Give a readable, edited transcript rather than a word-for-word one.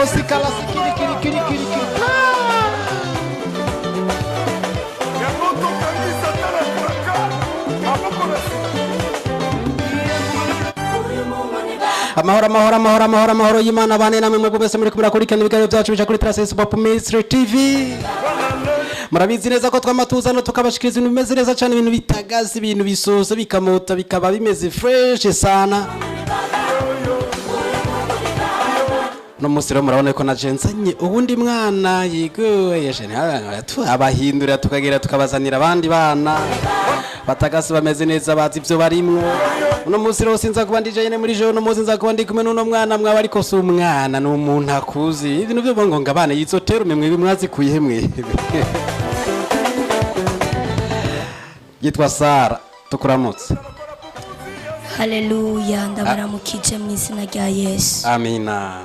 Kosi kalasi kiri kiri kiri kiri kiri. Yango tokangisa ata na kraka maboko na nsima. Amahoro, amahoro, amahoro, amahoro, amahoro y'Imana bane namwe mwebwe mwese muri murakurikirana ibiganiro byacu bica kuri Traces Pop Ministry TV. Murabizi neza ko twama tuzana tukabashikiriza ibintu bimeze neza cyane, ibintu bitagaze, ibintu bisosa bikamota, bikaba bimeze fresh sana. No munsi rero murabona ko naje nzanye uwundi mwana yiguye, abahindurira tukagira tukabazanira abandi bana batagase bameze neza, bazi ibyo barimwo. Uno munsi rero sinza kuba ndi jenyine muri joro, uno munsi nza kuba ndi kumwe n'uno mwana mwaba, ariko si umwana, ni umuntu akuzi ibintu byo ngo ngo abana yizo terume mwebwe mwazikuye mwebwe. Yitwa Sara, tukuramutse. Haleluya, ndabaramukije mu izina rya Yesu. Amina.